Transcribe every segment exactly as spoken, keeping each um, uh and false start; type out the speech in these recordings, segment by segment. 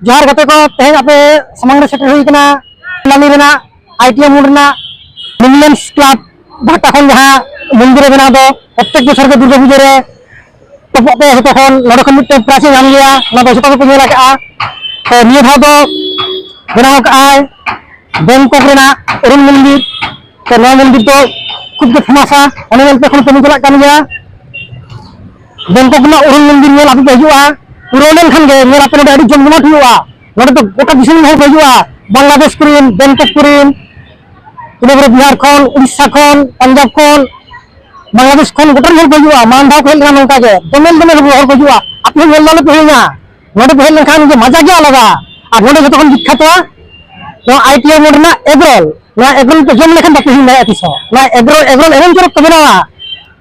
ᱡᱚᱦᱟᱨ ᱜᱟᱛᱮ ᱠᱚ, ᱛᱮᱦᱮᱧ ᱟᱯᱮ ᱥᱟᱢᱟᱝ ᱨᱮ ᱥᱮᱴᱮᱨ ᱦᱩᱭ ᱠᱟᱱᱟ ᱠᱚᱞᱞᱟᱱᱤ ᱨᱮᱱᱟᱜ ᱟᱭ ᱴᱤ ᱮᱢ ᱢᱳᱲ ᱨᱮᱱᱟᱜ ᱢᱤᱞᱮᱱᱥ ᱠᱞᱟᱵᱽ ᱯᱟᱦᱴᱟ ᱠᱷᱚᱱ ᱡᱟᱦᱟᱸ ᱢᱚᱱᱫᱤᱨ ᱨᱮ ᱵᱮᱱᱟᱣ ᱫᱚ ᱯᱨᱚᱛᱮᱠ ᱵᱚᱪᱷᱚᱨ ᱜᱮ ᱫᱩᱨᱜᱟᱹ ᱯᱩᱡᱟᱹ ᱨᱮ ᱛᱚᱯᱚᱜ ᱯᱮ ᱡᱷᱚᱛᱚ ᱠᱷᱚᱱ, ᱱᱚᱰᱮ ᱠᱷᱚᱱ ᱢᱤᱫᱴᱮᱱ ᱯᱨᱟᱭᱤᱡᱽ ᱮ ᱧᱟᱢ ᱜᱮᱭᱟ, ᱱᱚᱣᱟ ᱫᱚ ᱡᱷᱚᱛᱚ ᱜᱮᱯᱮ ᱧᱮᱞ ᱟᱠᱟᱫᱼᱟ᱾ ᱛᱚ ᱱᱤᱭᱟᱹ ᱫᱷᱟᱣ ᱫᱚ ᱵᱮᱱᱟᱣ ᱠᱟᱜᱼᱟᱭ ᱵᱮᱝᱠᱚᱠ ᱨᱮᱱᱟᱜ ᱚᱨᱩᱱ ᱢᱚᱱᱫᱤᱨ᱾ ᱛᱚ ᱱᱚᱣᱟ ᱢᱚᱱᱫᱤᱨ ᱫᱚ ᱠᱷᱩᱵ ᱜᱮ ᱯᱷᱮᱢᱟᱥᱟ, ᱚᱱᱮ ᱧᱮᱞ ᱯᱮ ᱮᱠᱷᱚᱱ ᱠᱟᱹᱢᱤ ᱪᱟᱞᱟᱜ ᱠᱟᱱ ᱜᱮᱭᱟ᱾ ᱵᱮᱝᱠᱚᱠ ᱨᱮᱱᱟᱜ ᱚᱨᱩᱱ ᱢᱚᱱᱫᱤᱨ ᱧᱮᱞ ᱟᱯᱮ ᱯᱮ ᱦᱤᱡᱩᱜᱼᱟ, ᱯᱩᱨᱟᱹᱣ ᱞᱮᱱᱠᱷᱟᱱ ᱜᱮ ᱧᱮᱞ ᱟᱯᱮ ᱱᱚᱰᱮ ᱟᱹᱰᱤ ᱡᱚᱢ ᱡᱚᱢᱟᱴ ᱦᱩᱭᱩᱜᱼᱟ᱾ ᱱᱚᱰᱮ ᱫᱚ ᱜᱚᱴᱟ ᱫᱤᱥᱚᱢ ᱨᱮᱱ ᱦᱚᱲ ᱠᱚ ᱦᱤᱡᱩᱜᱼᱟ, ᱵᱟᱝᱞᱟᱫᱮᱥ ᱠᱚᱨᱮᱱ, ᱵᱮᱝᱠᱚᱠ ᱠᱚᱨᱮᱱ, ᱤᱱᱟᱹ ᱯᱚᱨᱮ ᱵᱤᱦᱟᱨ ᱠᱷᱚᱱ, ᱩᱲᱤᱥᱥᱟ ᱠᱷᱚᱱ, ᱯᱟᱧᱡᱟᱵᱽ ᱠᱷᱚᱱ, ᱵᱟᱝᱞᱟᱫᱮᱥ ᱠᱷᱚᱱ ᱜᱚᱴᱟ ᱨᱮᱱ ᱦᱚᱲ ᱠᱚ ᱦᱤᱡᱩᱜᱼᱟ᱾ ᱢᱟᱲᱟᱝ ᱫᱷᱟᱣ ᱠᱚ ᱦᱮᱡ ᱞᱮᱱᱟ ᱱᱚᱝᱠᱟ ᱜᱮ, ᱫᱚᱢᱮᱞ ᱫᱚᱢᱮᱞ ᱦᱚᱲ ᱠᱚ ᱦᱤᱡᱩᱜᱼᱟ᱾ ᱟᱯᱮ ᱦᱚᱸ ᱧᱮᱞ ᱫᱚ ᱟᱞᱚ ᱯᱮ ᱦᱤᱲᱤᱧᱟ, ᱱᱚᱰᱮ ᱯᱮ ᱦᱮᱡ ᱞᱮᱱᱠᱷᱟᱱ ᱜᱮ ᱢᱟᱡᱟ ᱜᱮ ᱟᱞᱟᱫᱟ᱾ ᱟᱨ ᱱᱚᱰᱮ ᱡᱚᱛᱚ ᱠᱷᱚᱱ ᱵᱤᱠᱠᱷᱟᱛᱚ ᱱᱚᱣᱟ ᱟᱭ ᱴᱤ ᱮᱢ ᱢᱳᱲ ᱨᱮᱱᱟᱜ ᱮᱜᱽᱨᱳᱞ, ᱱᱚᱣᱟ ᱮᱜᱽᱨᱳᱞ ᱯᱮ ᱡᱚᱢ ᱞᱮᱠᱷᱟᱱ ᱵᱟᱯᱮ ᱦᱤᱲᱤᱧ ᱫᱟᱲᱮᱭᱟᱜᱼᱟ ᱛᱤᱥ ᱦᱚᱸ᱾ ᱱᱚᱣᱟ ᱮᱜᱽᱨᱳᱞ, ᱮᱜᱽᱨᱳᱞ ᱮᱢᱚᱱ ᱪᱚᱨᱚᱠ ᱠᱚ ᱵᱮᱱᱟᱣᱟ,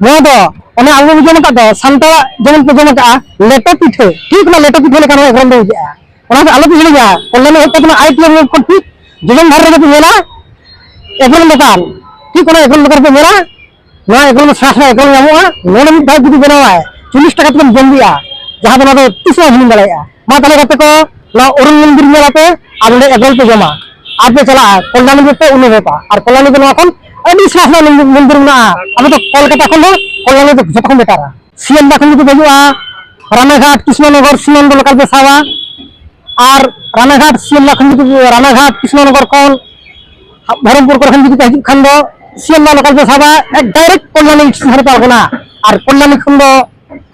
ᱱᱚᱣᱟ ᱫᱚ ᱚᱱᱮ ᱟᱵᱚ ᱵᱚᱱ ᱡᱚᱢ ᱟᱠᱟᱫ ᱫᱚ ᱥᱟᱱᱛᱟᱲᱟᱜ ᱡᱮᱢᱚᱱ ᱯᱮ ᱡᱚᱢ ᱟᱠᱟᱫᱼᱟ ᱞᱮᱴᱚ ᱯᱤᱴᱷᱟᱹ, ᱴᱷᱤᱠ ᱚᱱᱟ ᱞᱮᱴᱚ ᱯᱤᱴᱷᱟᱹ ᱞᱮᱠᱟ ᱱᱚᱣᱟ ᱮᱜᱽᱨᱳᱞ ᱫᱚ ᱵᱩᱡᱷᱟᱹᱜᱼᱟ᱾ ᱚᱱᱟ ᱫᱚ ᱟᱞᱚ ᱯᱮ ᱦᱤᱲᱤᱧᱟ, ᱠᱚᱞᱭᱟᱱᱤ ᱦᱮᱡ ᱠᱟᱛᱮ ᱱᱚᱣᱟ ᱟᱭ ᱴᱤ ᱮᱢ ᱢᱳᱲ ᱠᱷᱚᱱ ᱴᱷᱤᱠ ᱡᱚᱡᱚᱢ ᱫᱷᱟᱨᱮ ᱨᱮᱜᱮ ᱯᱮ ᱧᱮᱞᱟ ᱮᱜᱽᱨᱳᱞ ᱫᱚᱠᱟᱱ, ᱴᱷᱤᱠ ᱚᱱᱟ ᱮᱜᱽᱨᱳᱞ ᱫᱚᱠᱟᱱ ᱨᱮᱯᱮ ᱧᱮᱞᱟ᱾ ᱱᱚᱣᱟ ᱮᱜᱽᱨᱳᱞ ᱫᱚ ᱥᱮᱬᱟ ᱥᱮᱬᱟ ᱮᱜᱽᱨᱳᱞ ᱧᱟᱢᱚᱜᱼᱟ᱾ ᱱᱚᱰᱮ ᱢᱤᱫ ᱫᱷᱟᱣ ᱡᱩᱫᱤ ᱵᱮᱱᱟᱣᱟᱭ, ᱪᱚᱞᱞᱤᱥ ᱴᱟᱠᱟ ᱛᱮᱜᱮᱢ ᱡᱚᱢ ᱵᱤᱜᱼᱟ, ᱡᱟᱦᱟᱸ ᱫᱚ ᱱᱚᱣᱟ ᱫᱚ ᱛᱤᱥ ᱦᱚᱸ ᱵᱟᱢ ᱦᱤᱲᱤᱧ ᱫᱟᱲᱮᱭᱟᱜᱼᱟ᱾ ᱢᱟ ᱛᱟᱦᱚᱞᱮ ᱜᱟᱛᱮ ᱠᱚ, ᱱᱚᱣᱟ ᱚᱨᱩᱱ ᱢᱚᱱᱫᱤᱨ ᱧᱮᱞ ᱟᱯᱮ ᱟᱨ ᱱᱚᱰᱮ ᱮᱜᱽᱨᱳᱞ ᱯᱮ ᱡᱚᱢᱟ, ᱟᱨ ᱯᱮ ᱪᱟᱞᱟᱜᱼᱟ ᱠᱚᱞᱭᱟᱱᱤ ᱨᱳᱰ ᱯᱮ ᱩᱱᱩᱢ ᱨᱮᱯᱟ, ᱟᱨ ᱠᱚᱞᱭᱟᱱᱤ ᱫᱚ ᱱᱚᱣᱟ ᱠᱷᱚᱱ ᱟᱹᱰᱤ ᱥᱮᱬᱟ ᱥᱮᱬᱟ ᱢᱚᱱᱫᱤᱨ ᱢᱮᱱᱟᱜᱼᱟ᱾ ᱟᱵᱚ ᱫᱚ ᱠᱳᱞᱠᱟᱛᱟ ᱠᱷᱚᱱ ᱫᱚ ᱠᱚᱞᱭᱟᱱᱤ ᱫᱚ ᱡᱚᱛᱚ ᱠᱷᱚᱱ ᱵᱮᱴᱟᱨᱟ᱾ ᱥᱤᱭᱟᱞᱫᱟ ᱠᱷᱚᱱ ᱡᱩᱫᱤ ᱯᱮ ᱦᱤᱡᱩᱜᱼᱟ, ᱨᱟᱱᱟᱜᱷᱟᱴ, ᱠᱨᱤᱥᱱᱚᱱᱚᱜᱚᱨ, ᱥᱤᱢᱟᱱᱫᱚ ᱞᱳᱠᱟᱞ ᱯᱮ ᱥᱟᱵᱟ, ᱟᱨ ᱨᱟᱱᱟᱜᱷᱟᱴ, ᱥᱤᱭᱟᱞᱫᱟ ᱠᱷᱚᱱ ᱡᱩᱫᱤ ᱯᱮ, ᱨᱟᱱᱟᱜᱷᱟᱴ, ᱠᱨᱤᱥᱱᱚᱱᱚᱜᱚᱨ ᱠᱷᱚᱱ, ᱵᱚᱦᱚᱨᱚᱢᱯᱩᱨ ᱠᱚᱨᱮ ᱠᱷᱚᱱ ᱡᱩᱫᱤ ᱯᱮ ᱦᱤᱡᱩᱜ ᱠᱷᱟᱱ ᱫᱚ ᱥᱤᱭᱟᱞᱫᱟ ᱞᱳᱠᱟᱞ ᱯᱮ ᱥᱟᱵᱟ, ᱮᱠ ᱰᱟᱭᱨᱮᱠᱴ ᱠᱚᱞᱭᱟᱱᱤ ᱥᱴᱮᱥᱚᱱ ᱨᱮ ᱯᱮ ᱟᱬᱜᱚᱱᱟ᱾ ᱟᱨ ᱠᱚᱞᱭᱟᱱᱤ ᱠᱷᱚᱱ ᱫᱚ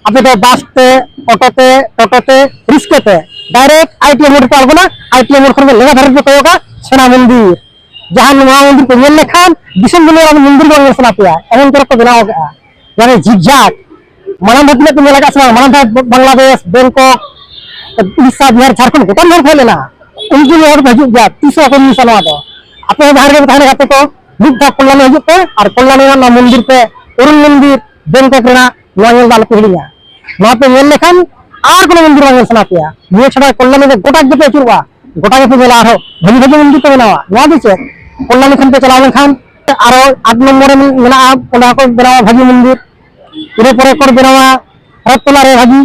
ᱟᱯᱮ ᱫᱚ ᱵᱟᱥ ᱛᱮ, ᱚᱴᱳ ᱛᱮ, ᱴᱳᱴᱳ ᱛᱮ, ᱨᱤᱥᱠᱟᱹ ᱛᱮ ᱰᱟᱭᱨᱮᱠᱴ ᱟᱭ ᱴᱤ ᱮᱢ ᱢᱳᱲ ᱨᱮ ᱯᱮ ᱟᱬᱜᱚᱱᱟ᱾ ᱟᱭ ᱴᱤ ᱮᱢ ᱢᱳᱲ ᱠᱷᱚᱱ ᱜᱮ ᱞᱮᱸᱜᱟ ᱫᱷᱟᱨᱮ ᱨᱮᱯᱮ ᱠᱚᱭᱚᱜᱟ ᱥᱮᱬᱟ ᱢᱚᱱᱫᱤᱨ, ᱡᱟᱦᱟᱸ ᱱᱚᱣᱟ ᱢᱚᱱᱫᱤᱨ ᱯᱮ ᱧᱮᱞ ᱞᱮᱠᱷᱟᱱ ᱫᱤᱥᱚᱢ ᱫᱩᱱᱤᱭᱟᱹ ᱨᱮ ᱢᱚᱱᱫᱤᱨ ᱵᱟᱝ ᱧᱮᱞ ᱥᱟᱱᱟ ᱯᱮᱭᱟ, ᱮᱢᱚᱱ ᱪᱚᱨᱚᱠ ᱠᱚ ᱵᱮᱱᱟᱣ ᱟᱠᱟᱫᱼᱟ᱾ ᱡᱟᱦᱟᱸ ᱨᱮ ᱡᱷᱤᱠ ᱡᱷᱟᱠ, ᱢᱟᱲᱟᱝ ᱫᱷᱟᱣ ᱛᱤᱱᱟᱹᱜ ᱯᱮ ᱧᱮᱞ ᱟᱠᱟᱫ ᱥᱮ ᱵᱟᱝ? ᱢᱟᱲᱟᱝ ᱫᱷᱟᱣ ᱵᱟᱝᱞᱟᱫᱮᱥ, ᱵᱮᱝᱠᱚᱠ, ᱩᱲᱤᱥᱥᱟ, ᱵᱤᱦᱟᱨ, ᱡᱷᱟᱲᱠᱷᱚᱸᱰ ᱜᱚᱴᱟ ᱦᱚᱲ ᱠᱚ ᱦᱮᱡ ᱞᱮᱱᱟ, ᱩᱱᱠᱩ ᱦᱚᱲ ᱠᱚ ᱦᱤᱡᱩᱜ ᱜᱮᱭᱟ, ᱛᱤᱥ ᱦᱚᱸ ᱵᱟᱠᱚ ᱢᱤᱥᱟ ᱱᱚᱣᱟ ᱫᱚ᱾ ᱟᱯᱮ ᱦᱚᱸ ᱡᱟᱦᱟᱸ ᱨᱮᱜᱮ ᱯᱮ ᱛᱟᱦᱮᱱᱟ ᱜᱟᱛᱮ ᱠᱚ, ᱢᱤᱫ ᱫᱷᱟᱣ ᱠᱚᱞᱭᱟᱱᱤ ᱦᱤᱡᱩᱜ ᱯᱮ ᱟᱨ ᱠᱚᱞᱭᱟᱱᱤ ᱨᱮᱱᱟᱜ ᱱᱚᱣᱟ ᱢᱚᱱᱫᱤᱨ ᱯᱮ, ᱚᱨᱩᱱ ᱢᱚᱱᱫᱤᱨ, ᱵᱮᱝᱠᱚᱠ ᱨᱮᱱᱟᱜ ᱱᱚᱣᱟ ᱧᱮᱞ ᱫᱚ ᱟᱞᱚᱯᱮ ᱦᱤᱲᱤᱧᱟ᱾ ᱱᱚᱣᱟ ᱯᱮ ᱧᱮᱞ ᱞᱮᱠᱷᱟᱱ ᱟᱨ ᱠᱳᱱᱳ ᱢᱚᱱᱫᱤᱨ ᱵᱟᱝ ᱧᱮᱞ ᱥᱟᱱᱟ ᱯᱮᱭᱟ᱾ ᱱᱤᱭᱟᱹ ᱪᱷᱟᱰᱟ ᱠᱚᱞᱭᱟᱱᱤ ᱫᱚ ᱜᱚᱴᱟ ᱜᱮᱯᱮ ᱟᱹᱪᱩᱨᱚᱜᱼᱟ, ᱜᱚᱴᱟ ᱜᱮᱯᱮ ᱧᱮᱞᱟ ᱟᱨᱦᱚᱸ ᱵᱷᱟᱹᱜᱤ ᱵᱷᱟᱹᱜᱤ ᱢᱚᱱᱫᱤᱨ ᱯᱮ ᱵᱮᱱᱟᱣᱟ᱾ ᱱᱚᱣᱟ ᱫᱚ ᱪᱮᱫ, ᱠᱚᱞᱭᱟᱱᱤ ᱠᱷᱚᱱ ᱯᱮ ᱪᱟᱞᱟᱣ ᱞᱮᱱᱠᱷᱟᱱ ᱟᱨᱚ ᱟᱴ ᱱᱚᱢᱵᱚᱨ ᱨᱮ ᱢᱮᱱᱟᱜᱼᱟ, ᱚᱸᱰᱮ ᱦᱚᱸᱠᱚ ᱵᱮᱱᱟᱣᱟ ᱵᱷᱟᱹᱜᱤ ᱢᱚᱱᱫᱤᱨ᱾ ᱤᱱᱟᱹ ᱯᱚᱨᱮ ᱠᱚ ᱵᱮᱱᱟᱣᱟ ᱨᱟᱛᱛᱚᱞᱟ ᱨᱮ ᱵᱷᱟᱹᱜᱤ,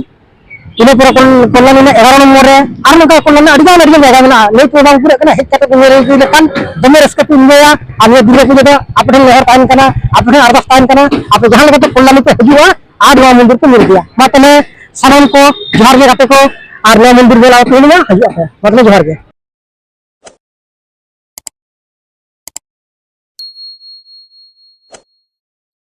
ᱤᱱᱟᱹ ᱯᱚᱨᱮ ᱠᱚᱞ- ᱠᱚᱞᱞᱟᱱᱤ ᱨᱮᱱᱟᱜ ᱮᱜᱟᱨᱚ ᱱᱚᱢᱵᱚᱨ ᱨᱮ, ᱟᱨ ᱱᱚᱝᱠᱟ ᱠᱚᱞᱞᱟᱱᱤ ᱨᱮᱱᱟᱜ ᱟᱹᱰᱤ ᱜᱟᱱ ᱟᱹᱰᱤ ᱜᱟᱱ ᱡᱟᱭᱜᱟ ᱢᱮᱱᱟᱜᱼᱟ, ᱞᱟᱹᱭ ᱛᱮ ᱵᱟᱝ ᱯᱩᱨᱟᱹᱜ ᱠᱟᱱᱟ᱾ ᱦᱮᱡ ᱠᱟᱛᱮ ᱠᱚ ᱧᱮᱞ ᱤᱫᱤ ᱞᱮᱠᱷᱟᱱ ᱫᱚᱢᱮ ᱨᱟᱹᱥᱠᱟᱹ ᱠᱚ ᱮᱱᱡᱚᱭᱟ᱾ ᱟᱨ ᱱᱤᱭᱟᱹ ᱫᱩᱨᱜᱟᱹ ᱯᱩᱡᱟᱹ ᱫᱚ ᱟᱯᱮ ᱴᱷᱮᱱ ᱱᱮᱦᱚᱨ ᱛᱟᱦᱮᱱ ᱠᱟᱱᱟ, ᱟᱯᱮ ᱴᱷᱮᱱ ᱟᱨᱫᱟᱥ ᱛᱟᱦᱮᱱ ᱠᱟᱱᱟ, ᱟᱯᱮ ᱡᱟᱦᱟᱸ ᱞᱮᱠᱟᱛᱮ ᱠᱚᱞᱞᱟᱱᱤ ᱯᱮ ᱦᱤᱡᱩᱜᱼᱟ ᱟᱨ ᱱᱚᱣᱟ ᱢᱚᱱᱫᱤᱨ ᱯᱮ ᱧᱮᱞ ᱤᱫᱤᱭᱟ᱾ ᱢᱟ ᱛᱟᱦᱞᱮ ᱥᱟᱱᱟᱢ ᱠᱚ ᱡᱚᱦᱟᱨ ᱜᱮ ᱜᱟᱛᱮ ᱠᱚ, ᱟᱨ ᱱᱚᱣᱟ ᱢᱚᱱᱫᱤᱨ ᱧᱮᱞ ᱟᱞᱚ ᱯᱮ ᱦᱤᱲᱤᱧᱟ, ᱦᱤᱡᱩᱜ ᱟᱯᱮ᱾ ᱢᱟ ᱛᱟᱦᱞᱮ ᱡᱚᱦᱟᱨ ᱜᱮ᱾